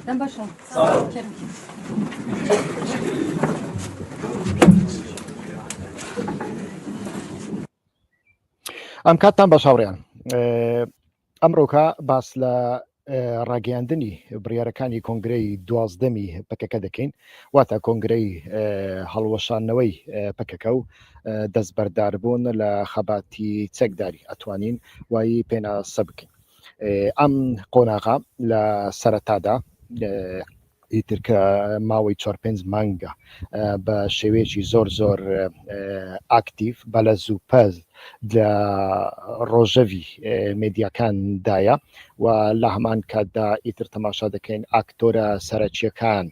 دەم باشە. ئەم کاتتان باش هاوڕێیان ئەمڕۆکە باس لە ڕاگەیاندنی بڕیارەکانی کۆنگرەی دوازدەمی پەکەکە دەکەین واتە کۆنگرەی هەڵوەشانەوەی پەکەکە و دەستبەرداربوون لە خەباتی چەکداری ئەتوانین وای پێناسە بکەین ئەم قۆناغا لە سەرەتادا ئیتر کە ماوەی چوار پێنج مانگە بە شێوەیەکی زۆر زۆر ئاکتیڤ بەلەز و پەز لە ڕۆژەڤی مێدیاکاندایە و لە هەمان کاتدا ئیتر تەماشا دەکەین ئاکتۆرە سەرەکیەکان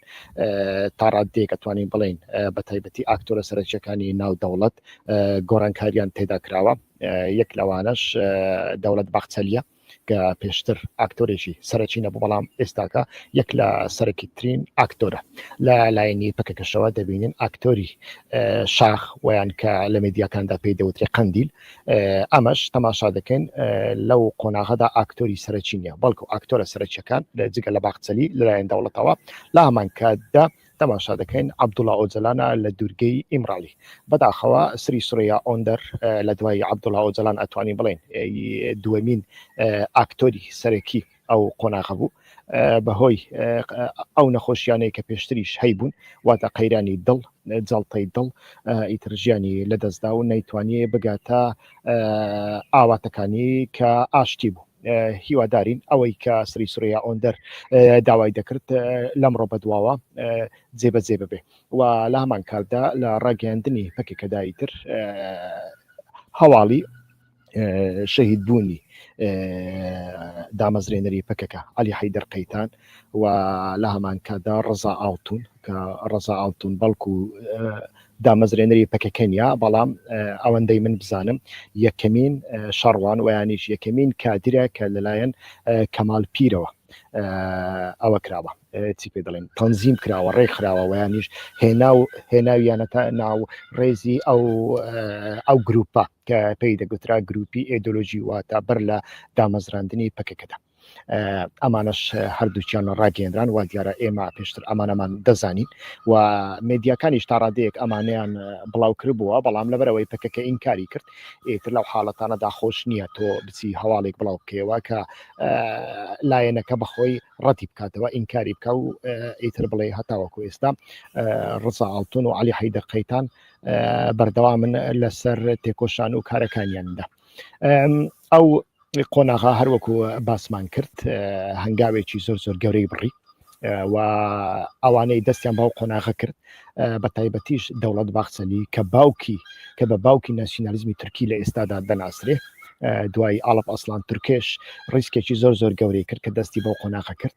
تا ڕاددەیەک ئەتوانین بڵێین بە تایبەتی ئاکتۆرە سەرەکیەکانی ناو دەوڵەت گۆڕانکاریان تێدا کراوە یەک لەوانەش دەوڵەت باخچەلیە کە پێشتر ئاکتۆرێکی سەرەکی نەبوو بەڵام ئێستاکە یەک لە سەرەکیترین ئاکتۆرە لە لایەنی پەکەکەشەوە دەبینین ئاکتۆری شاخ ویان کە لە مێدیاکاندا پێی دەوترێ قەندیل ئەمەش تەماشا دەکەین لەو قۆناغەدا ئاکتۆری سەرەکی نییە بەڵکو ئاکتۆرە سەرەکیەکان لە جگە لە باخچەلی لەلایەن دەوڵەتەوە لە هەمان کاتدا تەماشا دەکەین عەبدوڵا ئۆجەلانە لە دوورگەی ئیمرالی. بەداخەوە سری سورەیا ئۆندەر لە دوای عەبدوڵا ئۆجەلان ئەتوانین بڵێین دووەمین ئاکتۆری سەرەکی ئەو قۆناغە بوو بەهۆی ئەو نەخۆشیانەی کە پێشتریش هەیبوون واتە قەیرانی دڵ جەڵتەی دڵ ئیتر ژیانی لەدەستدا و نەیتوانیە بگاتە ئاواتەکانی کە ئاشتی بوو. هیوادارین ئەوەی کە سری سورەیا ئۆندەر داوای دەکرد لەمڕۆ بەدواوە جێبەجێ ببێ و لە هەمان کاتدا لە ڕاگەیاندنی پەکەکەدا ئیتر هەواڵی شەهید بوونی دامەزرێنەری پەکەکە علی حیدەر قەیتان و لە هەمان کاتدا ڕەزا ئاڵتون کە ڕەزا ئاڵتون بەڵکو دامەزرێنەری پەکەکە نیە، بەڵام ئەوەندەی من بزانم یەکەمین شەڕوان ویانیش یەکەمین کادرە کە لەلایەن کەمال پیرەوە ئەوە کراوە چی پێ دەڵێن تەنزیم کراوە ڕێکخراوە ویانیش هێنا و هێناویانەتە ناو ڕێزی ئەو ئەو گروپە کە پێی دەگوترا گروپی ئێدۆلۆژی واتە بەر لە دامەزراندنی پەکەکەدا. ئەمانەش هەردووکیان ڕاگەیەنران وا دیارە ئێمە پێشتر ئەمانەمان دەزانین و مێدیاکانیش تا ڕادەیەک ئەمانەیان بڵاو کردبووە بەڵام لەبەرەوەی پەکەکە ئینکاری کرد ئیتر لەو حاڵەتانەدا خۆش نییە تۆ بچی هەواڵێک بڵاو بکەیەوە کە لایەنەکە بەخۆی ڕەتی بکاتەوە ئینکاری بکە و ئیتر بڵێ هەتاوەکو ئێستا ڕزا ئاڵتون و علی حەیدەر قەیتان بەردەوامن لەسەر تێکۆشان و کارەکانیاندا ئەو قۆناغا هەروەکو باسمان کرد هەنگاوێکی زۆر زۆر گەورەی بڕی و ئەوانەی دەستیان باو قۆناغە کرد بە تایبەتیش دەوڵەت باخچەلی کە باوکی کە بە باوکی ناسیونالیزمی تورکی لە ئێستادا دەناسرێ دوای ئاڵپ ئەسلان تورکێش ڕیسکێکی زۆر زۆر گەورەی کرد کە دەستی بەو قۆناغە کرد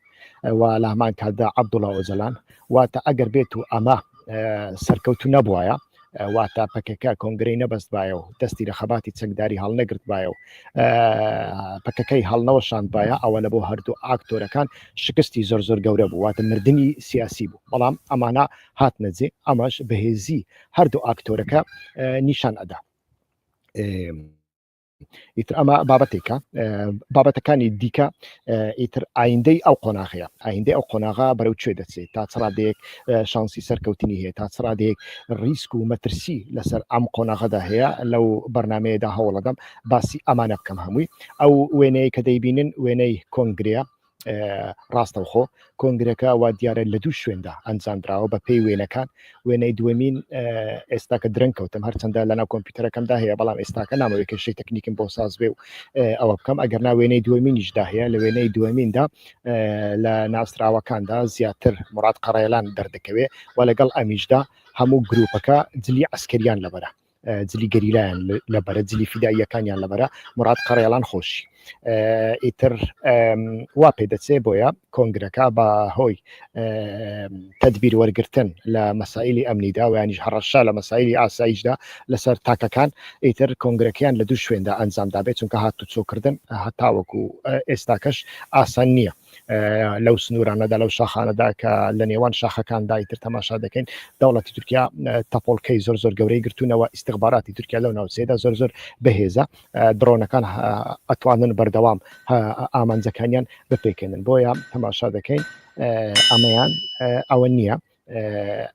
و لە هەمان کاتدا عەبدوڵا ئۆجەلان واتە ئەگەر بێت و ئەمە سەرکەوتو نەبوایە واتە پەکەکە کۆنگرەی نەبەستبایە و دەستی لە خەباتی چەکداری هەڵنەگرتبایە و پەکەکەی هەڵنەوەشاندبایە ئەوە لە بۆ هەردوو ئاکتۆرەکان شکستی زۆر زۆر گەورە بوو واتە مردنی سیاسی بوو بەڵام ئەمانە هاتنەجێ ئەمەش بەهێزی هەردوو ئاکتۆرەکە نیشان ئەدا. ئیتر ئەمە بابەتێکە بابەتەکانی دیکە ئیتر ئایندەی ئەو قۆناغەیە ئایندەی ئەو قۆناغا بەرەو کوێ دەچێت تا چڕادەیەک شانسی سەرکەوتنی هەیە تا چڕادەیەک ریسک و مەترسی لەسەر ئەم قۆناغەدا هەیە لەو بەرنمەیەدا هەوڵەدەم باسی ئەمانە بکەم هەمووی ئەو وێنەیە کە دەیبینن وێنەی کۆنگرەیە ڕاستەوخۆ کۆنگرەکە وا دیارە لە دوو شوێندا ئەنجامدراوە بە پێی وێنەکان وێنەی دووەمین ئێستاکە درەنگ کەوتم هەرچەندە لەناو کۆمپیوتەرەکەمدا هەیە بەڵام ئێستاکە نامەوێت کێشەی تەکنیکم بۆ ساز بێ و ئەوە بکەم ئەگەر نا وێنەی دووەمینیشدا هەیە لە وێنەی دووەمیندا لە ناسراوەکاندا زیاتر مراد قەڕێلان دەردەکەوێ و لەگەڵ ئەمیشدا هەموو گروپەکە جلی عسکەریان لەبەرە جلی گەریلایان لەبەرە جلی فیداییەکانیان لەبەرە مراد قەرێڵان خۆشی ئیتر وا پێدەچێ بۆیە کۆنگرەکە بە هۆی تدبیر وەرگتن لە مەسایلی ئەمنیدا ویانیش هەڕەشە لە مەسایلی ئاسایشدا لەسەر تاکەکان ئیتر کۆنگرەکەیان لە دوو شوێندا ئەنجامدا بێت چونکە هات و چۆکردن هەتاوەکو ئێستاکەش ئاسان نییە. لەو سنوورانەدا لەو شاخانەدا کە لە نێوان شاخەکاندا ئیتر تەماشا دەکەین دەوڵەتی تورکیا تەپۆڵکەی زۆر زۆر گەورەی گرتوونەوە ئیستیخباراتی تورکیا لەو ناوچەیەدا زۆر زۆر بەهێزە درۆنەکان ئەتوانن بەردەوام ئامانجەکانیان بپێکێنن بۆیە تەماشا دەکەین ئەمەیان ئەوە نییە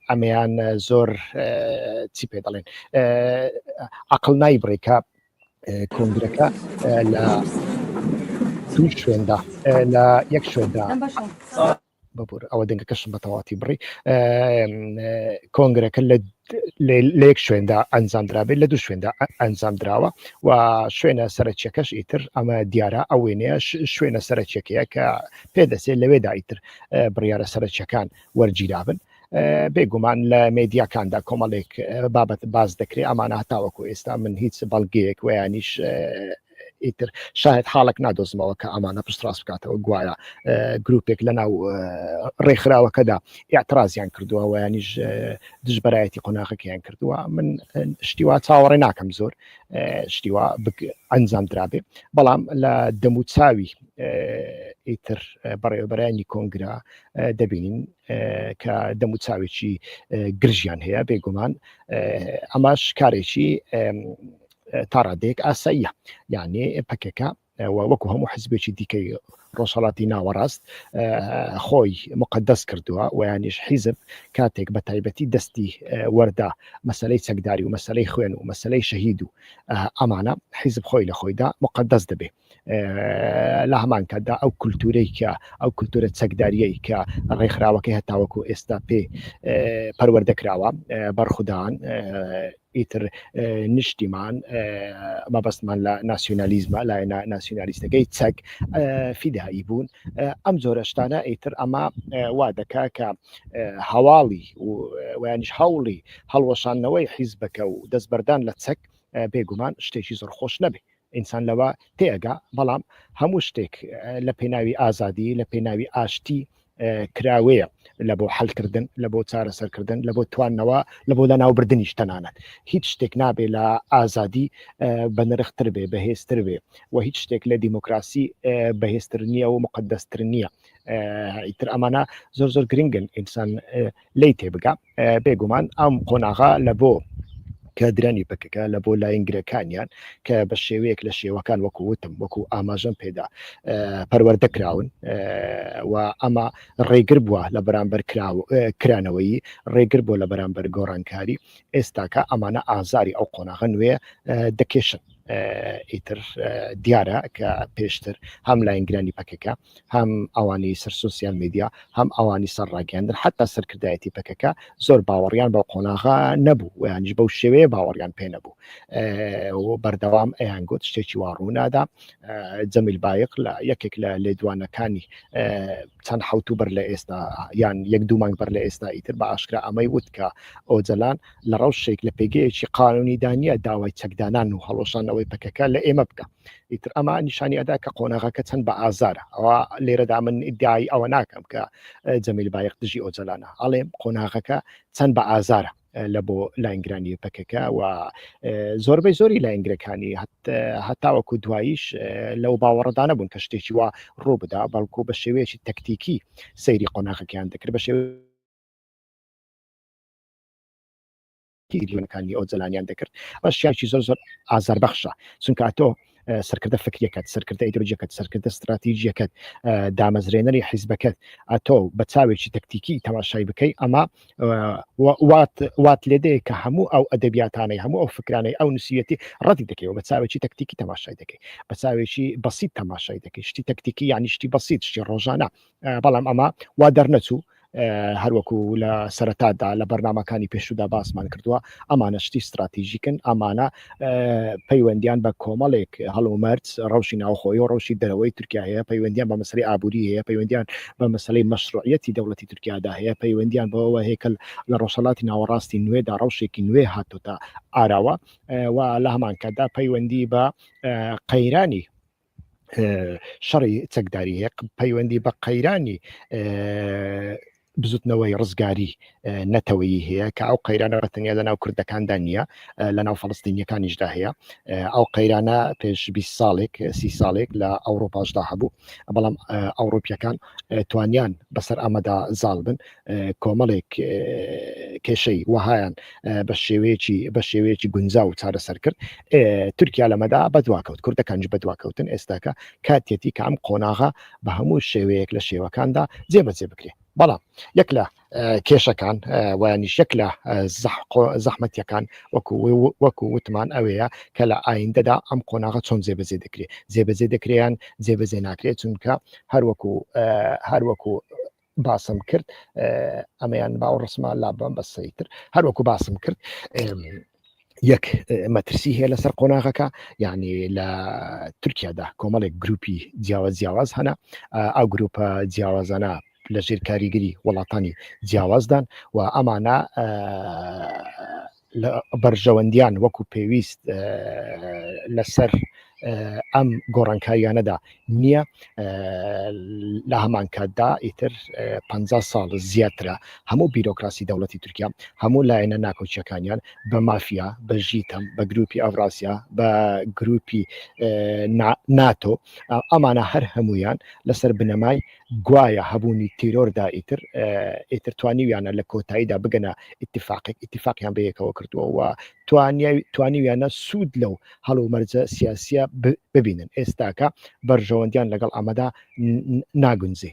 ئەمەیان زۆر چی پێ دەڵێن عقل نایبڕێ کە کۆنگرەکە لە دوو شوێندا لە یەک شوێندا ببور ئەوە دەنگەکەشم بە تەواتی بڕی کۆنگرەکە لە لە یەک شوێندا ئەنجام درابێت لە دوو شوێندا ئەنجام دراوە و شوێنە سەرەکیەکەش ئیتر ئەمە دیارە ئەو وێنەیە شوێنە سەرەکیەکەیە کە پێدەچێت لەوێدا ئیتر بڕیارە سەرەکیەکان وەرگیرابن بێگومان لە مێدیاکاندا کۆمەڵێک بابەت باز دەکرێت ئەمانە هەتاوەکو ئێستا من هیچ بەڵگەیەک ویانیش ئیتر شاید حاڵک نادۆزمەوە کە ئەمانە پشتڕاست بکاتەوە گوایە گروپێک لە ناو ڕێکخراوەکەدا اعترازیان کردووە ویانیش دژبەرایەتی قۆناغەکەیان کردووە من شتیوا چاوەڕێ ناکەم زۆر شتیوا ئەنجام درابێ بەڵام لە دەموچاوی ئیتر بەڕێوەبەرانی کۆنگرا دەبینین کە دەموچاوێکی گرژیان هەیە بێگومان ئەمەش کارێکی تاڕادەیەک ئاساییە یعنی پەکەکە وەکو هەموو حزبێکی دیکەی ڕۆژهڵاتی ناوەڕاست خۆی مقدەس کردووە ویانیش حیزب کاتێک بە تایبەتی دەستی وەردا مەسلەی چەکداری و مەسلەی خوێن و مەسلەی شەهید و ئەمانە حیزب خۆی لە خۆیدا مقدەس دەبێ لە هەمان کاتدا ئەو کولتورەی کە ئەو کولتورە چەکداریەی کە ڕێکخراوەکەی هەتاوەکو ئێستا پێ پەروەردە کراوە بەرخودان ئیتر نیشتیمان مەبەستمان لە ناسیۆنالیزمە لایەنە ناسیۆنالیستەکەی چەک فیدایی بوون ئەم جۆرە شتانە ئیتر ئەمە وا دەکا کە هەواڵی ویانیش هەوڵی هەڵوەشاندنەوەی حیزبەکە و دەستبەردان لە چەک بێگومان شتێکی زۆر خۆش نەبێ ئینسان لەوە تێئەگا بەڵام هەموو شتێک لە پێناوی ئازادی لە پێناوی ئاشتی کراوەیە لە بۆ حلکردن لە بۆ چارەسەرکردن لە بۆ توانەوە لە بۆ لە ناوبردنیش تەنانەت هیچ شتێک نابێ لە ئازادی بەنرختر بێ بەهێزتر بێ و هیچ شتێک لە دیموکراسی بەهێزتر نییە و مقدەستر نییە ئیتر ئەمانە زۆر زۆر گرنگن ئینسان لی تێبگا بێگومان ئەم قۆناغا لە بۆ کادرانی پەکەکە لە بۆ لاینگرەکانیان کە بە شێوەیەک لە شێوەکان وەکو وتم وەکو ئاماژەم پێدا پەروەردە کراون و ئەمە ڕێگر بووە لە بەرامبەر کرانەوەی ڕێگر بۆ لە بەرامبەر گۆڕانکاری ئێستاکە ئەمانە ئازاری ئەو قۆناغە نوێ دەکێشن ئیتر دیارە کە پێشتر هەم لاینگرانی پەکەکە هەم ئەوانی سەر سۆسیال میدیا هەم ئەوانی سەر ڕاگەیاندن حتا سەرکردایەتی پەکەکە زۆر باوەڕیان بە قۆناغا نەبوو ویانیش بەو شێوەیە باوەڕیان پێ نەبوو و بەردەوام ئەیان گوت شتێکی وا ڕوونادا جەمیل بایق لە یەکێک لە لێدوانەکانی چەند حوتوو بەر لە ئێستا یان یەک دوو مانگ بەر لە ئێستا ئیتر بە ئاشکرا ئەمەی وت کە ئۆجەلان لە ڕەوشێک لە پێگەیەکی قانونیدا نییە داوای چەکدانان و هەڵۆشانەوەی پەکەکە لە ئێمە بکە ئیتر ئەمە نیشانی ئەدا کە قۆناغەکە چەند بە ئازارە ئەوە لێرەدا من ئیدعای ئەوە ناکەم کە جەمیل بایق دژی ئۆجەلانە ئەڵێم قۆناغەکە چەند بە ئازارە لە بۆ لاینگرانی پەکەکە و زۆربەی زۆری لاینگرەکانی هەتاوەکو دواییش لەو باوەڕدانە بوون کە شتێکی وا ڕوو بدا بەڵکو بە شێوەیەکی تەکتیکی سەیری قۆناغەکەیان دەکرد بە شێوەیەکی دیمەنەکانی ئۆجەلانیان دەکرد ئەمە شیاکی زۆر زۆر ئازاربەخشە چونکە تۆ سەرکردە فکریەکەت سەرکردە ئیدۆلۆژیەکەت سەرکردە استراتیژیەکەت دامەزرێنەری حیزبەکەت ئەتۆ بە چاوێکی تەکتیکی تەماشای بکەی ئەمە وات وات لێدەیە کە هەموو ئەو ئەدەبیاتانەی هەموو ئەو فکرانەی ئەو نووسیەتی ڕەتی دەکەیەوە بە چاوێکی تەکتیکی تەماشای دەکەی بە چاوێکی بەسیت تەماشای دەکەی شتی تەکتیکی یعنی شتی بەسیت شتی ڕۆژانە بەڵام ئەمە وا دەرنەچوو هەروەکو لە سەرەتادا لە بەرنمەکانی پێشودا باسمان کردووە ئەمانە شتی استراتیژیکن ئەمانە پەیوەندیان بە کۆمەڵێک هەڵومەرج ڕەوشی ناوخۆی و ڕەوشی دەرەوەی تورکیا هەیە پەیوەندیان بە مەسەلەی ئابووری هەیە پەیوەندیان بە مەسەلەی مەشروعیەتی دەوڵەتی تورکیادا هەیە پەیوەندیان بەوەوە هەیە کە لە ڕۆژهەڵاتی ناوەڕاستی نوێدا ڕەوشێکی نوێ هاتۆتە ئاراوە و لە هەمان کاتدا پەیوەندی بە قەیرانی شەڕی چەکداری هەیە پەیوەندی بە قەیرانی بزوتنەوەی ڕزگاری نەتەوەیی هەیە کە ئەو قەیرانە بە تەنیا لەناو کوردەکاندا نییە لەناو فەڵستینیەکانیشدا هەیە ئەو قەیرانە پێش 20 ساڵێک سی ساڵێک لە ئەوروپاشدا هەبوو بەڵام ئەوروپیەکان توانیان بەسەر ئەمەدا زاڵ بن کۆمەڵێک کێشەی وەهایان بە شێوەیەکی بە شێوەیەکی گونجاو و چارەسەر کرد. تورکیا لەمەدا بەدواکەوت، کوردەکانیش بەدواکەوتن. ئێستاکە کاتیەتی کە ئەم قۆناغە بە هەموو شێوەیەک لە شێوەکاندا جێبەجێ بکرێ. بەڵام یەک لە کێشەکان ویانیش یەک لە زەحمەتیەکان وەکو وەکو وتمان ئەوەیە کە لە ئایندەدا ئەم قۆناغە چۆن جێبەجێ دەکرێت، جێبەجێ دەکرێیان جێبەجێ ناکرێت، چونکە هەروەکو هەروەکو باسم کرد ئەمەیان باو ڕسما لابم بە سەیتر هەروەکو باسم کرد یەک مەترسی هەیە لەسەر قۆناغەکە، یعنی لە تورکیادا کۆمەڵێک گروپی جیاواز جیاواز هەنا، ئەو گروپە جیاوازانە لە ژێر کاریگەری وڵاتانی جیاوازدان و ئەمانە لە بەرژەوەندیان وەکو پێویست لەسەر ئەم گۆڕانکاریانەدا نییە. لە هەمان کاتدا ئیتر پ ساڵ زیاترە هەموو بیرۆکراسی دەوڵەتی تورکیا، هەموو لایەنە ناکۆکیەکانیان بە مافیا، بە ژیتەم، بە گروپی ئەڤراسیا، بە گروپی ناتۆ، ئەمانە هەر هەمویان لەسەر بنەمای گوایە هەبوونی تیرۆردا ئیتر ئیتر توانیویانە لە کۆتاییدا بگەنە ئیتفاقێک، ئیتفاقیان بەیەکەوە کردووە و توانیویانە سوود لەو هەڵومەرجە سیاسیە ببینن. ئێستاکە بەرژەوەندیان لەگەڵ ئەمەدا ناگونجێ،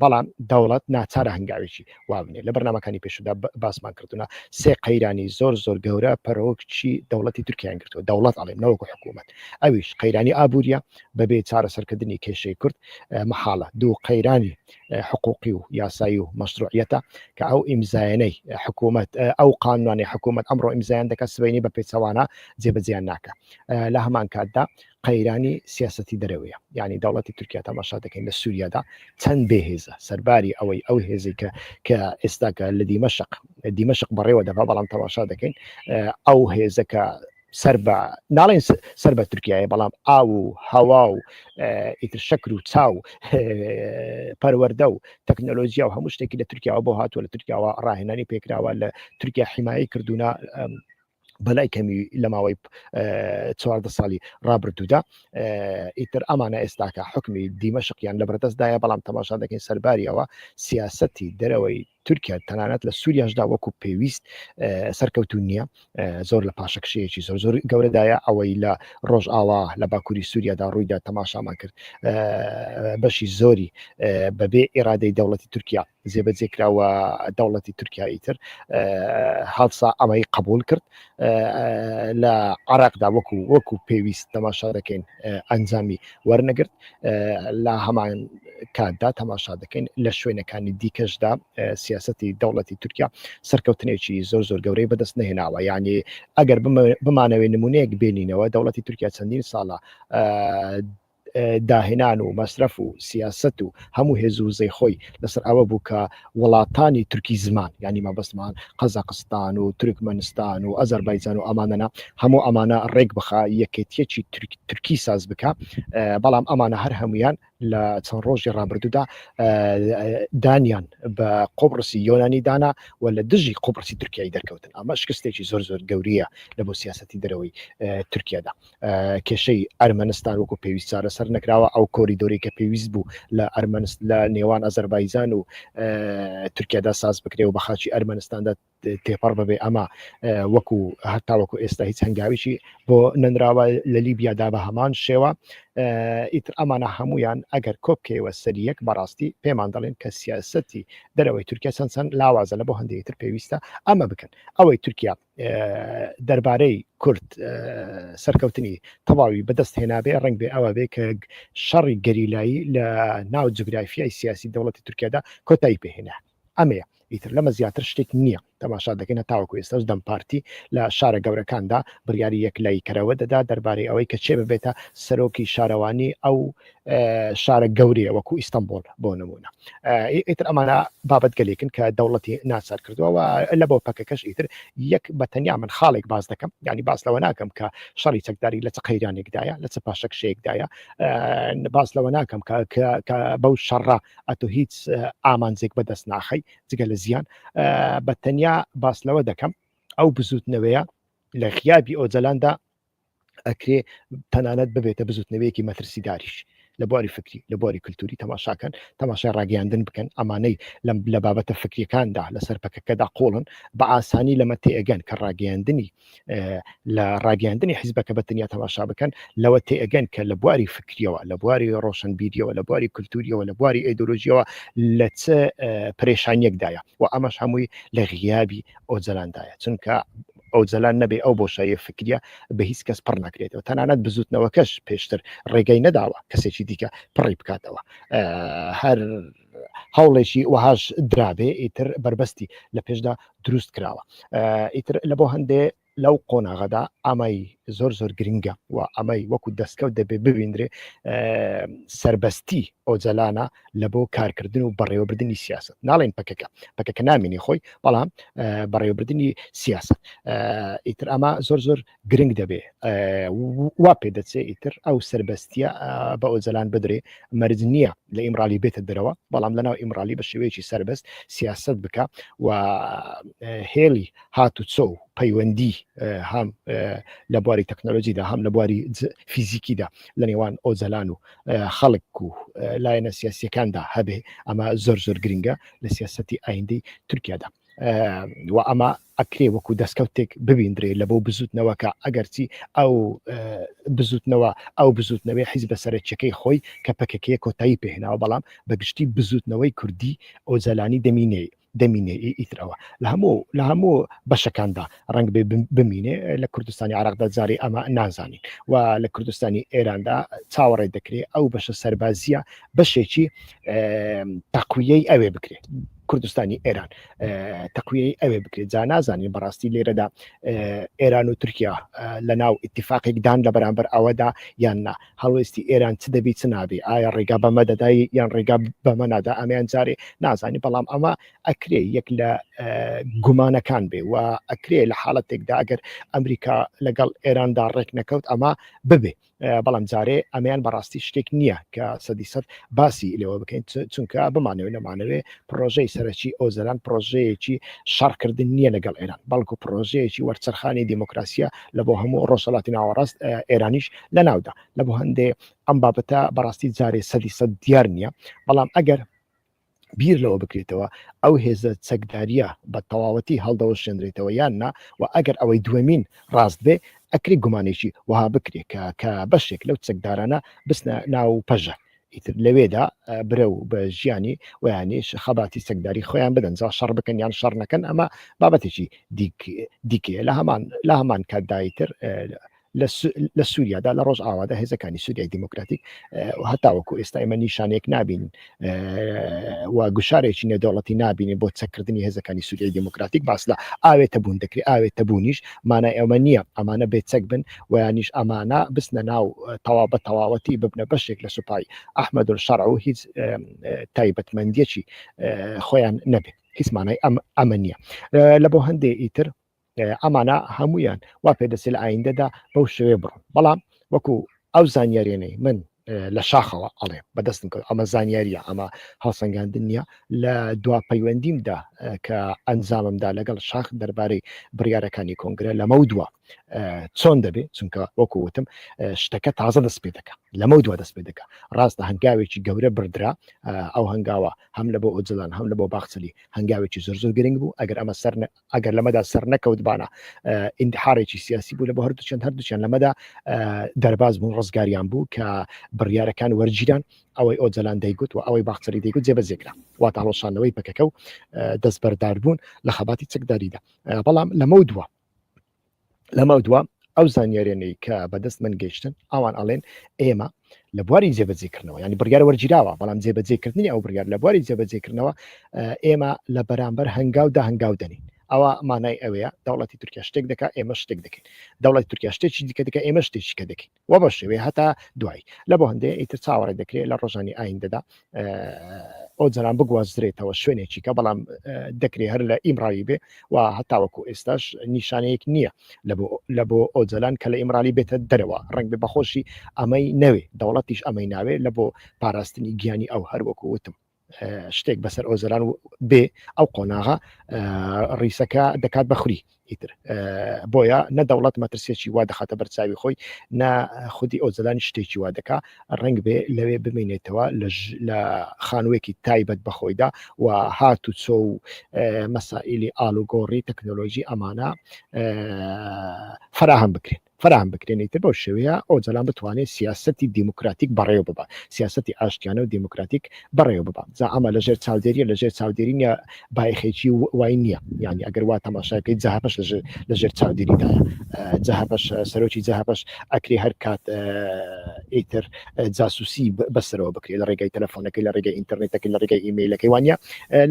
بەڵام دەوڵەت ناچارە هەنگاوێکی وابنێ. لە بەرنمەکانی پێشودا باسمان کردوونە سێ قەیرانی زۆر زۆر گەورە پەرۆکچی دەوڵەتی تورکیان گرتووە، دەوڵەت ئەڵێم نەوەکو حکوومەت، ئەویش قەیرانی ئابووریە بەبێ چارەسەرکردنی کێشەی کورد مەحاڵە، دوو قەیرانی حقوقی و یاسایی و مەشروعیەتە کە ئەو ئیمزایەنەی حکوومەت، ئەو قانونانەی حکوومەت ئەمڕۆ ئیمزایان دەکات سبەینی بە پێچەوانە جێبەجێیان ناکە. لە هەمان کاتدا قەیرانی سیاسەتی دەرەوەیە، یعنی دەوڵەتی تورکیا تەماشا دەکەین لە سووریادا چەند بێهێزە، سەرباری ئەوەی ئەو هێزی کە کە ئێستاکە لە دیمەشق دیمەشق بەڕێوە دەبا، بەڵام تەماشا دەکەین ئەو هێزە کە سەر بە ناڵێن سەر بە تورکایە، بەڵام ئاو و هەوا و ئیتر شەکر و چاو پەروەردە و تەکنەلۆژیا و هەموو شتێکی لە تورکیاوە بۆ هاتووە، لە تورکیاوە ڕاهێنانی پێکراوە، لە تورکیا حیمایی کردوونە بەلای کەمی لە ماوەی 14 ساڵی ڕابردوودا. ئیتر ئەمانە ئێستاکە حکمی دیمەشقیان لە بەردەستدایە، بەڵام تەماشا دەکەین سەرباریەوە سیاسەتی دەرەوەی تورکیا تەنانەت لە سووریاشدا وەکو پێویست سەرکەوتو نییە، زۆر لە پاشەکشەیەکی زۆر زۆر گەورەدایە. ئەوەی لە ڕۆژئاوا لە باکووری سووریادا ڕوویدا تەماشامان کرد، بەشی زۆری بەبێ ئێرادەی دەوڵەتی تورکیا جێبەجێ کراوە، دەوڵەتی تورکیا ئیتر هەڵسا ئەمەی قبول کرد. لە عراقدا وەکو وەکو پێویست تەماشا دەکەین ئەنجامی وەرنەگرت. لە هەمان کاتدا تەماشا دەکەین لە شوێنەکانی دیکەشدا سیاستی دەوڵەتی تورکیا سەرکەوتنێکی زۆر زۆر گەورەی بەدەست نهێناوە. یعنی ئەگەر بمانەوێ نمونەیەک بێنینەوە، دەوڵەتی تورکیا چەندین ساڵە داهێنان و مەسرەف و سیاسەت و هەموو هێز و وزەی خۆی لەسەر ئەوە بوو کە وڵاتانی تورکی زمان، یعنی مەبەستمان قەزاقستان و تورکمەنستان و ئەزەربایجان و ئەمانەنا، هەموو ئەمانە ڕێک بخا، یەکێتیەکی تورکی ساز بکە. بەڵام ئەمانە هەر هەمویان لە چەند ڕۆژی ڕابردوودا دانیان بە قوبڕسی یۆنانی دانا و لە دژی قوبڕسی تورکیای دەرکەوتن. ئەمە شکستێکی زۆر زۆر گەوریە لە بۆ سیاسەتی دەرەوەی تورکیادا. کێشەی ئەرمەنستان وەکو پێویست چارەسەر نەکراوە، ئەو کۆریدۆری کە پێویست بوو لە ئەرمەنست لە نێوان ئەزەربایجان و تورکیادا ساز بکرێ و بە خاچی ئەرمەنستاندا تێپەڕ ببێ، ئەمە وەکو هەتاوەکو ئێستا هیچ هەنگاویی بۆ نەنراوە. لە لیبیادا بە هەمان شێوە. ئیتر ئەمانە هەمویان ئەگەر کۆبکەیەوە سەریەک، بەڕاستی پێمان دەڵێن کە سیاسەتی دەرەوەی تورکیا چەند چەند لاوازە، لە بۆ هەندێکی تر پێویستە ئەمە بکەن. ئەوەی تورکیا دەربارەی کورد سەرکەوتنی تەواوی بەدەست هێنابێ ڕنگ بێ ئەوە بێ کە شەڕی گەریلایی لە ناو جوگرافیای سیاسی دەوڵەتی تورکیادا کۆتایی پێهێنا. ئەمەیە، ئیتر لەمە زیاتر شتێک نییە. تەماشا دەکەین هەتاوەکو ئێستاش دەم پارتی لە شارە گەورەکاندا بڕیاری یەکلاییکەرەوە دەدا دەربارەی ئەوەی کە چێ ببێتە سەرۆکی شارەوانی ئەو شارە گەورەیە وەکو ئیستانبۆڵ بۆ نمونە. ئیتر ئەمانە بابەتگەلێکن کە دەوڵەتی ناچار کردووە و لە بۆ پەکەکەش ئیتر یەک بە تەنیا من خاڵێک باس دەکەم، یعنی باس لەوە ناکەم کە شەڕی چەکداری لە چ قەیرانێکدایە، لە چ پاشەکشەیەکدایە، باس لەوە ناکەم کە بەو شەڕە ئەتۆ هیچ ئامانجێک بەدەست ناخەی جگە لە زیان. بە تەنیا باس لەوە دەکەم ئەو بزوتنەوەیە لە غیابی ئۆجەلاندا ئەکرێ تەنانەت ببێتە بزوتنەوەیەکی مەترسیداریش. لە بواری فکری لە بواری کللتوری تەماشاکەن تەماشای ڕاگەیاندن بکەن ئەمانەی لەم لە بابەتە فکریەکاندا لەسەر پەکەکەدا قوڵن بە ئاسانی لەمە تێئەگەن کە ڕاگەیاندنی لە ڕاگەیاندنی حیزبەکە بە تەنیا تەماشا بکەن لەوە تێئەگەن کە لە بواری فکریەوە لە بواری ڕۆشنبیریەوە لە بواری کللتوریەوە لە بواری ئەیدۆلۆژیەوە لە چ پرێشانیەکدایە و ئەمەش هەمووی لە غیابی ئۆجەلاندایە چونکە ئۆجەلان نەبێ ئەو بۆشاییە فکریە بە هیچ کەس پڕ ناکرێتەوە تەنانەت بزوتنەوەکەش پێشتر ڕێگەی نەداوە کەسێکی دیکە پڕی بکاتەوە هەر هەوڵێکی وەهاش درابێ ئیتر بربەستی لە پێشدا دروست کراوە ئیتر لە بۆ هەندێ لەو قۆناغەدا ئەمەی زۆر زۆر گرنگە و ئەمەی وەکو دەستکەوت دەبێ ببیندرێ سربەستی ئۆجەلانە لە بۆ کارکردن و بەڕێوەبردننی سیاست ناڵێن پەکەکە پەکەکە نامێنی خۆی بەڵام بەڕێوەبردننی سیاست ئیتر ئەمە زۆر زۆر گرنگ دەبێ وا پێ دەچێ ئیتر ئەو سربەستیە بە ئۆجەلان بدرێ مەرج نییە لە ئیمرالی بێتە دەرەوە بەڵام لەناو ئیمرالی بە شێوەیەکی سربەست سیاست بکە و هێڵی هاتوچۆ و پەیوەندی هەم لە بواری تەکنەلۆجیدا هەم لە بواری فیزیکیدا لە نێوان ئۆجەلان و خەڵک و لایەنە سیاسیەکاندا هەبێ ئەمە زۆر زۆر گرنگە لە سیاستی ئایندەی تورکیادا و ئەمە ئەکرێ وەکو دەستکەوتێک ببیندرێ لە بۆ بزوتنەوەکە ئەگەرچی ئەو بزوتنەوە ئەو بزوتنەوەی حیزبە سەرەکیەکەی خۆی کە پەکەکەیە کۆتایی پێهێناوە بەڵام بەگشتی بزوتنەوەی کوردی ئۆجەلانی دەمینێ دەمینێ ئیتر ئەوە لە هەموو لە هەموو بەشەکاندا ڕنگ بێ بمینێ لە کوردستانی عراقدا جارێ ئەمە نازانین و لە کوردستانی ئێراندا چاوەڕێ دەکرێت ئەو بەشە سەربازیە بەشێکی تەقویەی ئەوێ بکرێت کوردستانی ئێران تەقویەی ئەوێ بکرێت جا نازانین بەڕاستی لێرەدا ئێران و تورکیا لە ناو ئیتفاقێک دان لە بەرامبەر ئەوەدا یان نا هەڵوێستی ئێران چ دەبی چ نابی ئایا ڕێگا بەمە دەدای یان ڕێگا بەمە نادا ئەمەیان جارێ نازانی بەڵام ئەمە ئەکرێ یەک لە گومانەکان بێ و ئەکرێ لە حاڵەتێکدا ئەگەر ئەمریکا لەگەڵ ئێراندا ڕێک نەکەوت ئەمە ببێ بەڵام جارێ ئەمەیان بەڕاستی شتێک نییە کە سەدی سەد باسی لێوە بکەین چونکە بمانەوێ نەمانەوێ پرۆژەی سەرەکی ئۆزەلان پرۆژەیەکی شەڕکردن نییە لەگەڵ ئێران بەڵکو پرۆژەیەکی وەرچەرخانی دیموکراسیە لە بۆ هەموو ڕۆژهەڵاتی ناوەڕاست ئێرانیش لە ناودا لە بۆ هەندێ ئەم بابەتە بەڕاستی جارێ سەدی سەد دیار نییە بەڵام ئەگەر بیر لەوە بکرێتەوە ئەو هێزە چەکداریە بە تەواوەتی هەڵدەوەشێنرێتەوە یان نا و ئەگەر ئەوەی دووەمین ڕاست بێ ئەکرێ گومانێکی وەها بکرێ کە کە بەشێک لەو چەکدارانە بچنە ناو پەژە ئیتر لەوێدا برەو بە ژیانی ویانیش خەباتی چەکداری خۆیان بدەن جا شەڕ بکەن یان شەڕ نەکەن ئەمە بابەتێکی دیکەیە لە هەمان لە هەمان کاتدا ئیتر لە سووریادا لە ڕۆژ ئاوادا هێزەکانی سووریای دیموکراتیک هەتاوەکو ئێستا ئێمە نیشانێک نابین و گوشارێکی نێودەوڵەتی نابینین بۆ چەکردنی هێزەکانی سووریای دیموکراتیک باس لە ئاوێتە بوون دەکرێت ئاوێتە بوونیش مانای ئەمە نییە ئەمانە بێ چەک بن ویانیش ئەمانە بچنە ناو تەوا بە تەواوەتی ببنە بەشێک لە سوپای ئەحمەد شەرع و هیچ تایبەتمەندیەکی خۆیان نەبێ هیچ مانای ئەم ئەمە نییە لە بۆ هەندێ ئیتر ئەمانە هەمویان وا پێدەچێت لە ئایندەدا بەو شێوێ بڕۆن بەڵام وەکو ئەو زانیارێنەی من لە شاخەوە ئەڵێ بەدەستم کەوت ئەمە زانیاریە ئەمە هەڵسەنگاندن نییە لە دوا پەیوەندیمدا کە ئەنجاممدا لەگەڵ شاخ دەربارەی بڕیارەکانی کۆنگرە لەمە دووە چۆن دەبێ چونکە وەکو وتم شتەکە تازە دەست پێ دەکە لەمە دووە دەست پێ دەکە ڕاستە هەنگاوێکی گەورە بردرا ئەو هەنگاوە هەم لە بۆ ئۆجلان هەم لە بۆ باخچلی هەنگاوێکی زۆر زۆر گرنگ بوو ئەگەر ئەمە سەر ئەگەر لەمەدا سەر نەکەوتبانە ئینتحارێکی سیاسی بوو لە بۆ هەردووچەند هەردووچیان لەمەدا دەرباز بوون ڕزگاریان بوو کە بڕیارەکان وەرگیران ئەوەی ئۆجەلان دەیگوت و ئەوەی باخچەلی دەیگوت جێبەجێکرا واتە هەڵوەشاندنەوەی پەکەکە و دەستبەرداربوون لە خەباتی چەکداریدا بەڵام لەمە دووە لەمە دوا ئەو زانیارێنەی کە بەدەست من گەیشتن ئەوان ئەڵێن ئێمە لە بواری جێبەجێکردنەوە ینی بڕیار وەرگیراوە بەڵام جێبەجێکردنی ئەو بڕیار لە بواری جێبەجێکردنەوە ئێمە لە بەرامبەر هەنگاودا هەنگاو دەنین ئەوە مانای ئەوەیە دەوڵەتی تورکیا شتێک دەکا ئێمە شتێک دەکەین دەوڵەتی تورکیا شتێکی دیکە دەکە ئێمە شتێکی کە دەکەین و بە شێوەیە هەتا دوایی لە بۆ هەندێ ئیتر چاوەڕێ دەکرێت لە ڕۆژانی ئایندەدا ئۆجەلان بگوازرێتەوە شوێنێکی کە بەڵام دەکرێت هەر لە ئیمرالی بێ و هەتاوەکو ئێستاش نیشانەیەک نییە لە بۆ ئۆجەلان کە لە ئیمرالی بێتە دەرەوە ڕنگ بێ بەخۆشی ئەمەی نەوێ دەوڵەتیش ئەمەی ناوێ لە بۆ پاراستنی گیانی ئەو هەروەکو وتم. شتێک بەسەر ئۆجەلان بێ ئەو قۆناغە ڕیسەکە دەکات بە خوری ئیتر بۆیە نە دەوڵەت مەترسیەکی وا دەخاتە بەرچاوی خۆی نە خودی ئۆجەلانی شتێکی وا دەکا ڕنگ بێ لەوێ بمێنێتەوە لە خانوویەکی تایبەت بەخۆیدا و هات و چۆ و مەسائلی ئالوگۆڕی تەکنۆلۆژی ئەمانە فراهەم بکرێن. فەراهەم بکرێن ئیتر بەو شێوەیە ئۆجەلان بتوانێت سیاسەتی دیموکراتیک بەڕێوە ببا سیاسەتی ئاشتیانە و دیموکراتیک بەڕێوە ببا جا ئەمە لەژێر چاودێریە لەژێر چاودێری نیە بایەخێکی وای نییە یعنی ئەگەر وا تەماشای بکەیت جەهەپەش لەژێر چاودێریدایە جەهەپەش سەرۆکی جەهەپەش ئەکرێ هەر کات ئیتر جاسوسی بەسەرەوە بکرێت لە ڕێگای تەلەفۆنەکەی لە ڕێگای ئینتەرنێتەکەی لە ڕێگای ئیمەیلەکەی وانە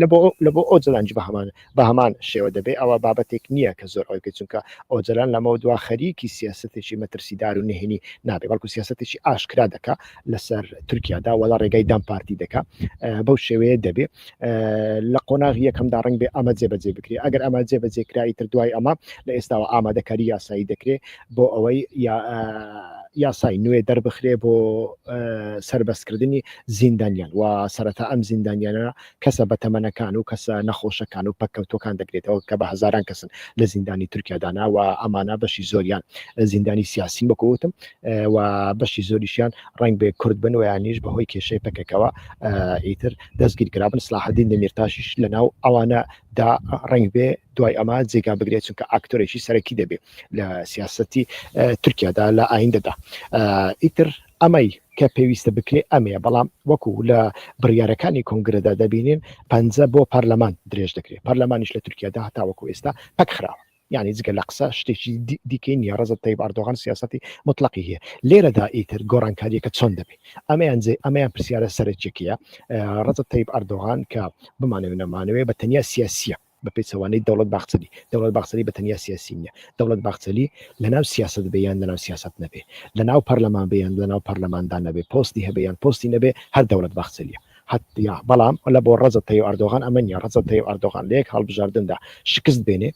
لە بۆ لە بۆ ئۆجەلانج بە هەمان بە هەمان شێوە دەبێ، ئەوە بابەتێک نییە کە زۆر ئەوەی بکەیت، چونکە ئۆجەلان لەمەودوا خەریکی سیاسەتێکی مەترسیدار و نهێنی نابێ، بەڵکو سیاسەتێکی ئاشکرا دەکا لەسەر تورکیادا و لە ڕێگای دەم پارتی دەکا، بەو شێوەیە دەبێ لە قۆناغی یەکەمدا ڕەنگ بێ ئەمە جێبەجێ بکرێ، ئەگەر ئەمە جێبەجێ کرا ئیتر دوای ئەمە لە ئێستاوە ئامادەکاری یاسایی دەکرێ بۆ ئەوەی یاسای نوێ دەربخرێ بۆ سەربەستکردنی زیندانیان و سەرەتا ئەم زیندانیانە کەسە بەتەمەنەکان و کەسە نەخۆشەکان و پەککەوتوەکان دەگرێتەوە کە بە هەزاران کەسن لە زیندانی تورکیادانا و ئەمانە بەشی زۆریان زیندانی سیاسین وەکو وتم و بەشی زۆریشیان ڕەنگ بێ کورد بن و یانیش بەهۆی کێشەی پەکەکەوە ئیتر دەستگیر کرابن سلاحەدین دەمیرتاشیش لەناو ئەوانە دا ڕەنگ بێ دوای ئەمە جێگا بگرێت چونکە ئاکتۆرێکی سەرەکی دەبێت لە سیاسەتی تورکیادا لە ئایندەدا ئیتر ئەمەی کە پێویستە بکرێ ئەمەیە، بەڵام وەکو لە بڕیارەکانی کۆنگرەدا دەبینین پەنجە بۆ پەرلەمان درێژ دەکرێ، پەرلەمانیش لە تورکیادا هەتاوەکو ئێستا پەکخراوە، یانی جگە لە قسە شتێکی دیکەی نییە، ڕەجەب تەیب ئەردۆغان سیاسەتی موتڵەقی هەیە، لێرەدا ئیتر گۆڕانکارییەکە چۆن دەبێ؟ ئەمەیان جێ ئەمەیان پرسیارە سەرەکیەکەیە، ڕەجەب تەیب ئەردۆغان کە بمانەوێ نەمانەوێ بە تەنیا سیاسییە، بە پێچەوانەی دەوڵەت باخچەلی، دەوڵەت باخچەلی بە تەنیا سیاسی نییە. دەوڵەت باخچەلی لە ناو سیاسەت بێ یان لە ناو سیاسەت نەبێ، لە ناو پەرلەمان بێ یان لە ناو پەرلەماندا نەبێ، پۆستی هەبێ یان پۆستی نەبێ، هەر دەوڵەت باخچەلییە. هەت یا بەڵام لە بۆ ڕەجەب تەیب ئەردۆغان ئەمە نییە. ڕەجەب تەیب ئەردۆغان لە یەک هەڵبژاردندا شکست بێنێ،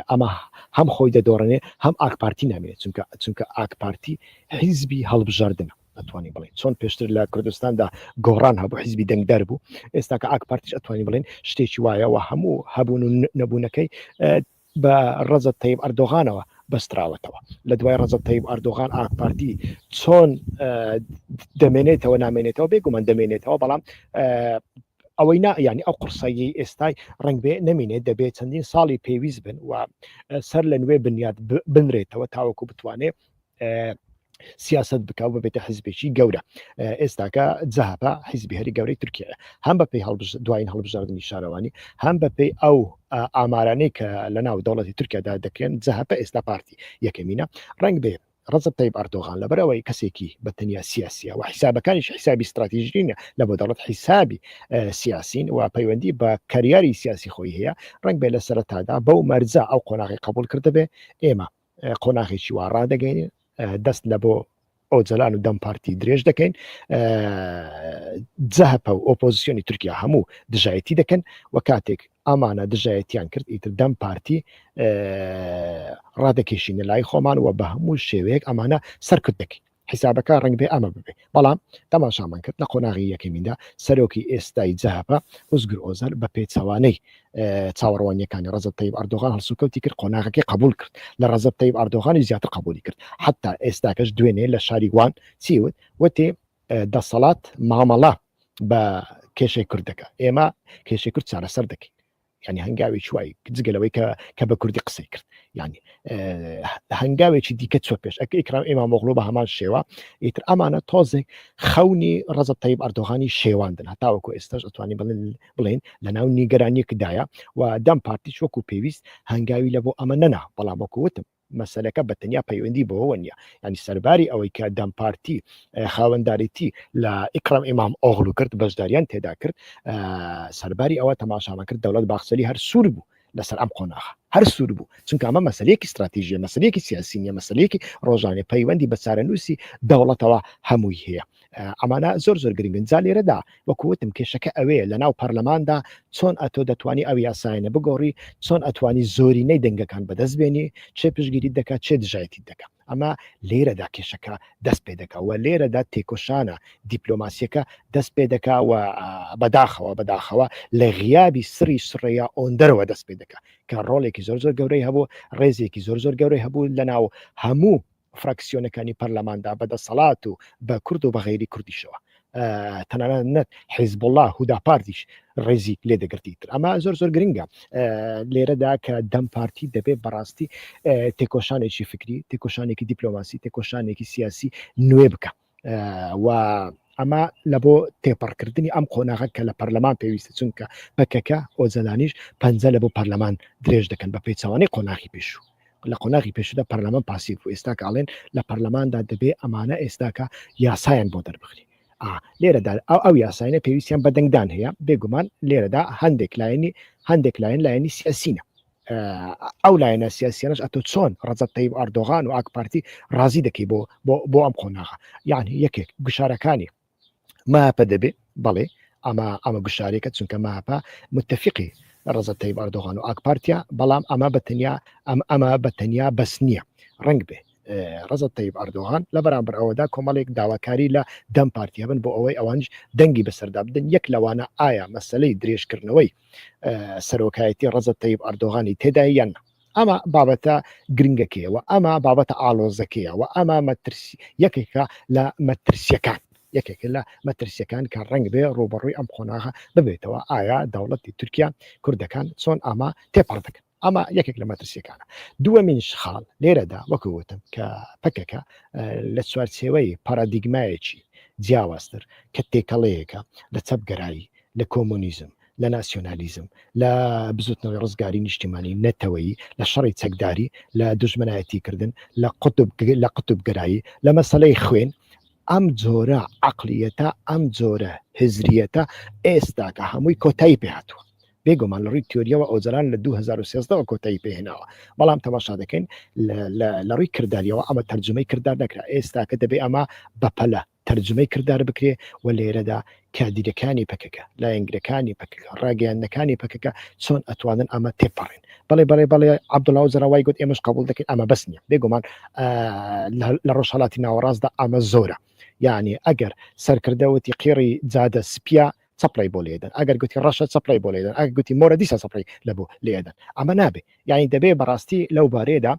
ئەمە هەم خۆی دەدۆڕێنێ، هەم ئاکپارتی نامێنێ، چونکە چونکە ئاکپارتی حیزبی هەڵبژاردنە. ئەتوانین بڵێین چۆن پێشتر لە کوردستاندا گۆڕان هەبوو حیزبی دەنگدەر بوو ئێستا کە ئاک پارتیش ئەتوانین بڵێن شتێکی وایە و هەموو هەبوون و نەبوونەکەی بە ڕەجەب تەیب ئەردۆغانەوە بەستراوەتەوە لە دوای ڕەجەب تەیب ئەردۆغان ئاک پارتی چۆن دەمێنێتەوە نامێنێتەوە بێگومان دەمێنێتەوە بەڵام ئەوەی نا ینی ئەو قورسایی ئێستای ڕنگ بێ نەمینێت دەبێت چەندین ساڵی پێویست بن و سەر لە نوێ بنیات بنرێتەوە تاوەکو بتوانێت سیاست بکە و ببێتە حزبێکی گەورە ئێستاکە جەهەپە حیزبی هەری گەورەی تورکیا هەم بە پێی دوایین هەڵبژاردننی شارەوانی هەم بە پێی ئەو ئامارانەی کە لە ناو دەوڵەتی تورکیادا دەکرێن جەهەپە ئێستا پارتی یەکەمینە ڕنگ بێ ڕەجەب تەیب ئەردۆغان لەبەرئەوەی کەسێکی بە تەنیا سیاسیە و حیسابەکانیش حیسابی ستراتیژی نیە لە بۆ دەوڵەت حیسابی سیاسین و پەیوەندی بە کەریاری سیاسی خۆی هەیە ڕنگ بێ لە سەرەتادا بەو مەرجە ئەو قۆناغی قبول کردبێ ئێمە قۆناغێکی وا ڕادەگەین دەست لە بۆ ئۆجەلان و دەم پارتی درێژ دەکەین جەهەپە و ئۆپۆزیسیۆنی تورکیا هەموو دژایەتی دەکەن و کاتێک ئەمانە دژایەتیان کرد ئیتر دەم پارتی ڕادەکێشینە لای خۆمان و بە هەموو شێوەیەک ئەمانە سەرکوت دەکەین حیسابەکە ڕەنگ بێ ئەمە ببێ بەڵام تەماشامان کرد لە قۆناغی یەکەمیندا سەرۆکی ئێستای جەهەپە ئۆزگور ئۆزەل بە پێچەوانەی چاوەڕوانیەکانی ڕەجەب تەیب ئەردۆغان هەڵسوکەوتی کرد قۆناغەکەی قبول کرد لە ڕەجەب تەیب ئەردۆغانی زیاتر قبولی کرد حتا ئێستاکەش دوێنێ لە شاری وان چی وت وتی دەسەڵات مامەڵە بە کێشەی کورد دەکا ئێمە کێشەی کورد چارەسەر دەکەین یعنی هەنگاوێکی وای جگە لەوەی کە کە بە کوردی قسەی کرد یعنی هەنگاوێکی دیکە چۆ پێش ئەکە ئیکرام ئیمامئۆغڵو بە هەمان شێوە ئیتر ئەمانە تۆزێک خەونی ڕەجەب تەیب ئەردۆغانی شێواندن هەتاوەکو ئێستاش ئەتوانین بڵێن بڵێن لە ناو نیگەرانیەکدایە و دەم پارتیش وەکو پێویست هەنگاوی لە بۆ ئەمە نەنا بەڵام وەکو وتم مەسەلەکە بە تەنیا پەیوەندی بەوەوە نییە ینی سەرباری ئەوەی کە دەم پارتی خاوەندارێتی لە ئیکرام ئیمام ئۆغلو کرد بەشداریان تێدا کرد سەرباری ئەوە تەماشامان کرد دەوڵەت باخچەلی هەر سوور بوو لەسەر ئەم قۆناغە هەر سوور بوو چونکە ئەمە مەسلەیەکی استراتیژیە مەسلەیەکی سیاسی نیە مەسلەیەکی ڕۆژانێ پەیوەندی بە چارەنووسی دەوڵەتەوە هەمووی هەیە ئەمانە زۆر زۆر گرنگن جا لێرەدا وەکو وتم کێشەکە ئەوەیە لە ناو پەرلەماندا چۆن ئەتۆ دەتوانی ئەو یاسایانە بگۆڕی چۆن ئەتوانی زۆرینەی دەنگەکان بەدەست بێنی چێ پشگیری دەکات چێ دژایەتی دەکات. ئەمە لێرەدا کێشەکە دەست پێ دەکا و لێرەدا تێکۆشانە دیپلۆماسیەکە دەست پێ دەکا و بەداخەوە بەداخەوە لە غیابی سری سڕەیا ئۆندەرەوە دەست پێ دەکا کە ڕۆڵێکی زۆر زۆر گەورەی هەبوو ڕێزێکی زۆر زۆر گەورەی هەبوو لە ناو هەموو فراکسیۆنەکانی پەرلەماندا بە دەسەڵات و بە کورد و بە غەیری کوردیشەوە تەنانەت حیزبوڵا هوداپارتیش ڕێزی لێ دەگرتی تر ئەمە زۆر زۆر گرنگە لێرەدا کە دەم پارتی دەبێت بەڕاستی تێکۆشانێکی فکری تێکۆشانێکی دیپلۆماسی تێکۆشانێکی سیاسی نوێ بکە و ئەمە لە بۆ تێپەڕکردنی ئەم قۆناغە کە لە پەرلەمان پێویستە چونکە پەکەکە ئۆجەلانیش پەنجە لە بۆ پەرلەمان درێژ دەکەن بە پێچەوانەی قۆناغی پێشوو لە قۆناغی پێشودا پەرلەمان پاسیڤ بوو ئێستا کە ئەڵێن لە پەرلەماندا دەبێ ئەمانە ئێستاکە یاسایان بۆ دەربخری لێرەدا ئەو ئەو یاساینە پێویستیان بە دەنگدان هەیە بێگومان لێرەدا هەندێک لایەنی هەندێک لایەن لایەنی سیاسینە ئەو لایەنە سیاسیانش ئەتۆ چۆن ڕەجەب تەیب ئەردۆغان و ئاک پارتی ڕازی دەکەی بۆ بۆ ئەم قۆناغە یعنی یەکێک گوشارەکانی مەهەپە دەبێ بەڵێ ئەمە ئەمە گوشارێکە چونکە مەهەپە متفقی ڕەجەب تەیب ئەردۆغان و ئاک پارتیا بەڵام ئەمە بە تەنیا ئەم ئەمە بە تەنیا بەس نییە ڕەنگ بێ ڕەجەب تەیب ئەردۆغان لە بەرامبەر ئەوەدا کۆمەڵێک داواکاری لە دەم پارتی هەبن بۆ ئەوەی ئەوانیش دەنگی بەسەردا بدەن یەک لەوانە ئایا مەسلەی درێژکردنەوەی سەرۆکایەتی ڕەجەب تەیب ئەردۆغانی تێدای یان نا ئەمە بابەتە گرنگەکەیە و ئەمە بابەتە ئاڵۆزەکەیە و ئەمە مەترسی یەکێکە لە مەترسیەکان یەکێکە لە مەترسیەکان کە ڕەنگ بێ ڕوبەڕووی ئەم قۆناغە ببێتەوە ئایا دەوڵەتی تورکیا کوردەکان چۆن ئەمە تێپەڕ دەکەن ئەمە یەکێک لە مەترسیەکانە دووەمین خاڵ لێرەدا وەکو وتم کە پەکەکە لە چوارچێوەی پارادیگمایەکی جیاوازتر کە تێکەڵەیەکە لە چەپگەرایی لە کۆمۆنیزم لە ناسیۆنالیزم، لە بزوتنەوەی ڕزگاری نیشتیمانی نەتەوەیی، لە شەڕی چەکداری، لە دوژمنایەتی کردن، لە قوتب لە قوتبگەرایی، لە مەسەلەی خوێن، ئەم جۆرە عەقڵیەتە، ئەم جۆرە هزریەتە ئێستاکە هەمووی کۆتایی پێ هاتووە. بێگومان لە ڕووی تیۆریەوە ئۆجەلان لە 2013 ەوە کۆتایی پێ هێناوە، بەڵام تەماشا دەکەین لە ڕووی کرداریەوە ئەمە تەرجومەی کردار نەکرا، ئێستاکە دەبێ ئەمە بەپەلە تەرجومەی کردار بکرێ و لێرەدا کادیرەکانی پەکەکە، لایەنگرەکانی پەکەکە، ڕاگەیاندنەکانی پەکەکە چۆن ئەتوانن ئەمە تێپەڕێن. بەڵێ بەڵێ بەڵێ عەبدوڵا ئۆجەلان وای گوت ئێمەش قبوڵ دەکەین ئەمە بەس نییە. بێگومان لە ڕۆژهەڵاتی ناوەڕاستدا ئەمە زۆرە. یعنی ئەگەر سەرکردە وتی قیڕی جادە سپیە چەپڵەی بۆ لێدەن، ئەگەر گوتی ڕەشە چەپڵەی بۆ لێدەن، ئەگەر گوتی مۆرە دیسان چەپڵەی لە بۆ لێدەن. ئەمە نابێ. یعنی دەبێ بەڕاستی لەو بارەیەدا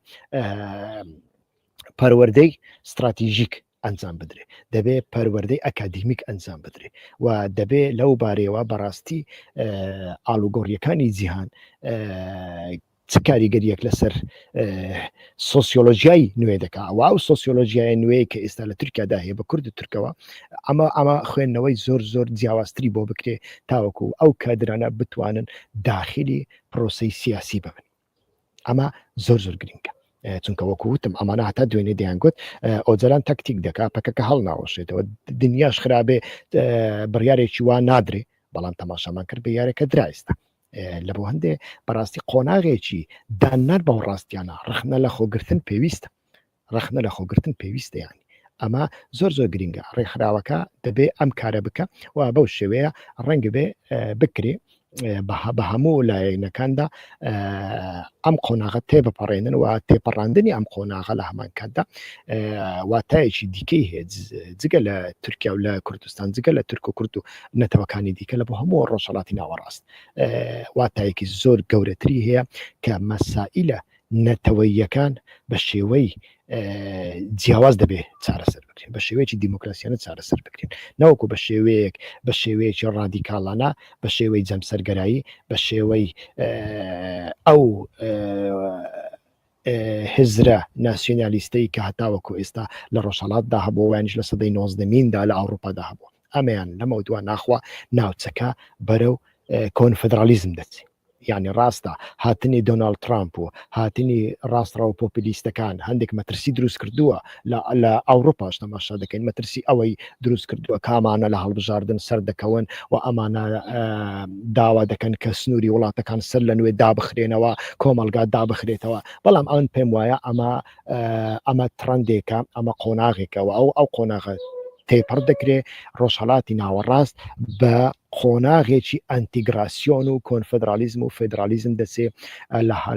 پەروەردەی ستراتیژیک ئەنجام بدرێ دەبێ پەروەردەی ئەکادیمیک ئەنجام بدرێ و دەبێ لەو بارەیەوە بەڕاستی ئالوگۆڕیەکانی جیهان چ کاریگەریەک لەسەر سۆسیۆلۆژیای نوێ دەکا و ئەو سۆسیۆلۆژیای نوێ کە ئێستا لە تورکیادا هەیە بە کورد و تورکەوە ئەمە ئەمە خوێندنەوەی زۆر زۆر جیاوازتری بۆ بکرێ تاوەکو ئەو کادرانە بتوانن داخلی پرۆسەی سیاسی ببن. ئەمە زۆر زۆر گرنگە چونکە وەکو وتم ئەمانە هەتا دوێنێ دەیان گوت ئۆجەلان تەکتیک دەکا پەکەکە هەڵناوەشێتەوە دنیاش خرابێ بڕیارێکی وا نادرێ بەڵام تەماشامان کرد بڕیارەکە درا ئێستا لە بۆ هەندێ بەڕاستی قۆناغێکی داننان بەو ڕاستیانە ڕەخنە لە خۆگرتن پێویستە ڕەخنە لە خۆگرتن پێویستە یانی ئەمە زۆر زۆر گرنگە ڕێکخراوەکە دەبێ ئەم کارە بکە و بەو شێوەیە ڕەنگ بێ بکرێ بە هەموو لایەنەکاندا ئەم قۆناغە تێبپەڕێنن و تێپەڕاندنی ئەم قۆناغە لە هەمان کاتدا واتایەکی دیکەی هەیە جگە لە تورکیا و لە کوردستان جگە لە تورک و کورد و نەتەوەکانی دیکە لە بۆ هەموو ڕۆژهەڵاتی ناوەڕاست واتایەکی زۆر گەورەتری هەیە کە مەسائلە نەتەوەییەکان بە شێوەی جیاواز دەبێ چارەسەر بکرێن بە شێوەیەکی دیموکراسیانە چارەسەر بکرێن نەوەکو بە شێوەیەک بە شێوەیەکی ڕادیکاڵانە بە شێوەی جەمسەرگەرایی بە شێوەی ئەو هزرە ناسیۆنالیستەی کە هەتاوەکو ئێستا لە ڕۆژهەڵاتدا هەبوو وانیش لە سەدەی نۆزدەمیندا لە ئەوروپادا هەبوو ئەمەیان لەمە دوا ناخوا ناوچەکە بەرەو کۆنفدرالیزم دەچێت یانی ڕاستە هاتنی دۆناڵد ترامپ و هاتنی ڕاستڕەوە پۆپلیستەکان هەندێک مەترسی دروست کردووە لە ئەوروپاش تەماشا دەکەین مەترسی ئەوەی دروست کردووە کامانە لە هەڵبژاردن سەر دەکەون و ئەمانە داوا دەکەن کە سنووری وڵاتەکان سەر لە نوێ دابخرێنەوە کۆمەلگا دابخرێتەوە بەڵام ئەمن پێم وایە ئەمە ئەمە تڕەندێکە ئەمە قۆناغێکەوە ئەو ئەو قۆناغە تێپەڕ دەکرێ ڕۆژهەڵاتی ناوەڕاست بە قۆناغێکی ئەنتیگراسیۆن و کۆنفدرالیزم و فێدرالیزم دەچێ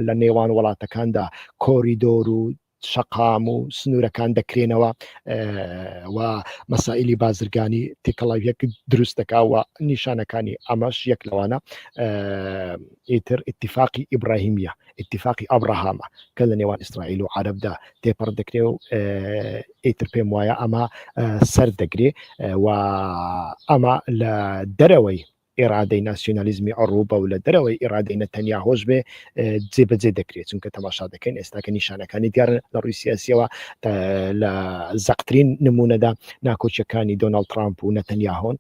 لە نێوان وڵاتەکاندا کۆریدۆر و. شەقام و سنوورەکان دەکرێنەوە و مەسائلی بازرگانی تێکەڵاویەک دروست دەکا و نیشانەکانی ئەمەش یەک لەوانە ئیتر ئیتفاقی ئیبراهیمیە ئیتفاقی ئەبراهامە کە لە نێوان ئیسرائیل و عەرەبدا تێپەڕ دەکرێ و ئیتر پێم وایە ئەمە سەر دەگرێ و ئەمە لە دەرەوەی ئیرادەی ناسیۆنالیزمی عروبە و لە دەرەوەی ئیرادەی نەتەنیاهۆش بێ جێبەجێ دەکرێت، چونکە تەماشا دەکەین ئێستا کە نیشانەکانی دیارن لە ڕووی سیاسیەوە لە زەقترین نمونەدا ناکۆکیەکانی دۆناڵد ترامپ و نەتەنیاهۆن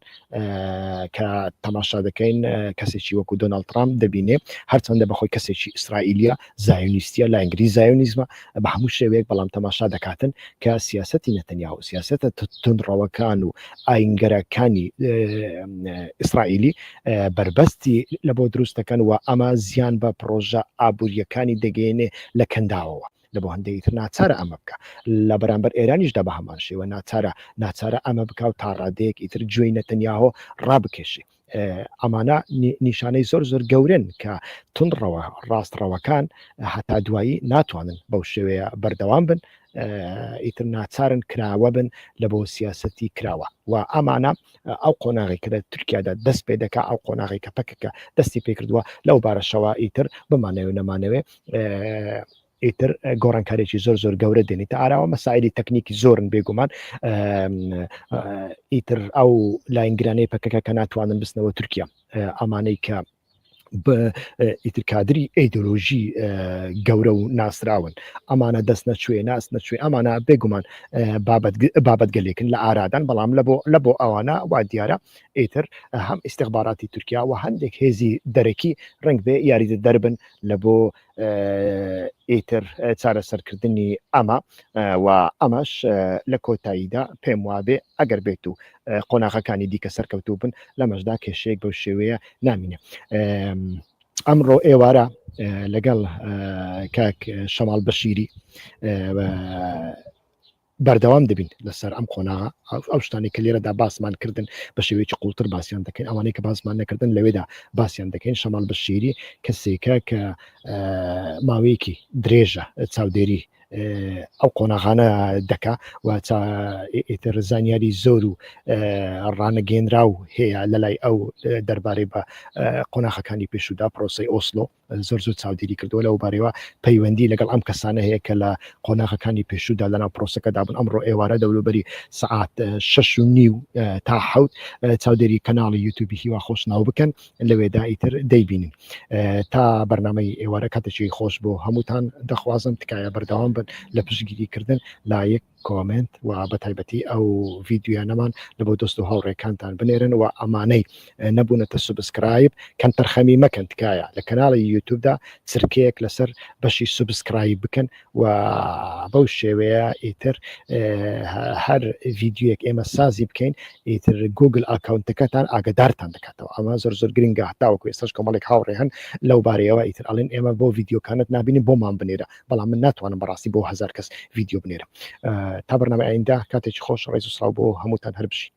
کە تەماشا دەکەین کەسێکی وەکو دۆناڵد ترامپ دەبینێ هەرچەندە بەخۆی کەسێکی ئیسرائیلیە زایۆنیستیە لاینگری زایۆنیزمە بە هەموو شێوەیەک بەڵام تەماشا دەکاتن کە سیاسەتی نەتەنیاهۆ سیاسەتە توندڕەوەکان و ئاینگەرەکانی ئیسرائیلی بەربەستی لە بۆ دروست دەکەن و ئەمە زیان بە پڕۆژە ئابووریەکانی دەگەیەنێ لە کەنداوەوە لە بۆ هەندێک تر ناچارە ئەمە بکە لە بەرامبەر ئێرانیشدا بە هەمان شێوە ناچارە ناچارە ئەمە بکە و تا ڕادەیەک ئیتر گوێی نەتەنیاهۆ ڕابکێشێ ئەمانە نیشانەی زۆر زۆر گەورن کە توندڕەوە ڕاستڕەوەکان هەتا دوایی ناتوانن بەو شێوەیە بەردەوام بن ئیتر ناچارن کراوە بن لە بۆ سیاستی کراوە و ئەمانە ئەو قۆناغی کە لە تورکیادا دەست پێ دەکا ئەو قۆناغی کە پەکەکە دەستی پێکردووە لەو بارەشەوە ئیتر بمانەوێ نەمانەوێ ئیتر گۆڕانکارێکی زۆر زۆر گەورە دێنیتە ئاراوە مەسایلی تەکنیکی زۆرن بێگومان ئیتر ئەو لاینگرانەی پەکەکە کە ناتوانن بستنەوە تورکیا ئەمانەی کە ئیتر کادری ئەیدۆلۆژی گەورە و ناسراون ئەمانە دەست نەچوێ ناس نەچوێ ئەمانە بێگومان بابەتگەلێکن لە ئارادان بەڵام لە بۆ لە بۆ ئەوانە وا دیارە ئیتر هەم ئیسیخباراتی تورکیا و هەندێک هێزی دەرەکی ڕنگ بێ یاریدە دەربن لە بۆ ئیتر چارەسەرکردنی ئەمە و ئەمەش لە کۆتاییدا پێم وابێ ئەگەر بێت و قۆناغەکانی دیکە سەرکەوتوو بن لەمەشدا کێشەیەک بەو شێوەیە نامینێ. ئەمڕۆ ئێوارە لەگەڵ کاک شەماڵ بەشیری بەردەوام دەبین لەسەر ئەم قۆناغە ئەو شتانەی کە لێرەدا باسمان کردن بە شێوەیەکی قوڵتر باسییان دەکەین ئەوانەی کە باسمان نەکردن لەوێدا باسییان دەکەین شەماڵ بەشیری کەسێکە کە ماوەیەکی درێژە چاودێری ئەو قۆناغانە دەکا و ئیتر زانیاری زۆر و ڕانەگەێنراو هەیە لە لای ئەو دەربارەی بە قۆناخەکانی پێشودا پرۆسی ئۆسلۆ زۆر زۆر چاودێری کردووە لەو بارەوە پەیوەندی لەگەڵ ئەم کەسانە هەیە کە لە قۆناغەکانی پێشودا لەناو پرۆسەکەدا بوون ئەمڕۆ ئێوارە دەوروبەری سەعات شەش و نیو تا حەوت چاودێری کەناڵی یوتیوبی هیوا خۆشناو بکەن لەوێدا ئیتر دەیبینن تا بەرنامەی ئێوارە کاتێکی خۆش بۆ هەمووتان دەخوازم تکایە بەردەوام بن لە پشتگیری کردن لایک comment و بە تایبەتی ئەو ڤیدیۆیانەمان لە بۆ دۆست و هاوڕێکانتان بنێرن و ئەمانەی نەبوونەتە subscribe کەمتەرخەمی مەکەن تکایە لە کەناڵی یوتیوبدا چرکەیەک لەسەر بەشی subscribe بکەن و بەو شێوەیە ئیتر هەر ڤیدیۆیەک ئێمە سازی بکەین ئیتر گوگل account ەکەتان ئاگدارتان دەکاتەوە ئەمە زۆر زۆر گرنگە هەتاوەکو ئێستاش کۆمەڵێک هاوڕێ هەن لەو بارەیەوە ئیتر ئەڵێن ئێمە بۆ ڤیدیۆکانت نابینین بۆمان بنێرە بەڵام من ناتوانم بەڕاستی بۆ هەزار کەس ڤیدیۆ بنێرم تا بەرنامەی ئایندە کاتێکی خۆش ڕێز و سڵاو بۆ هەمووتان هەر بژین.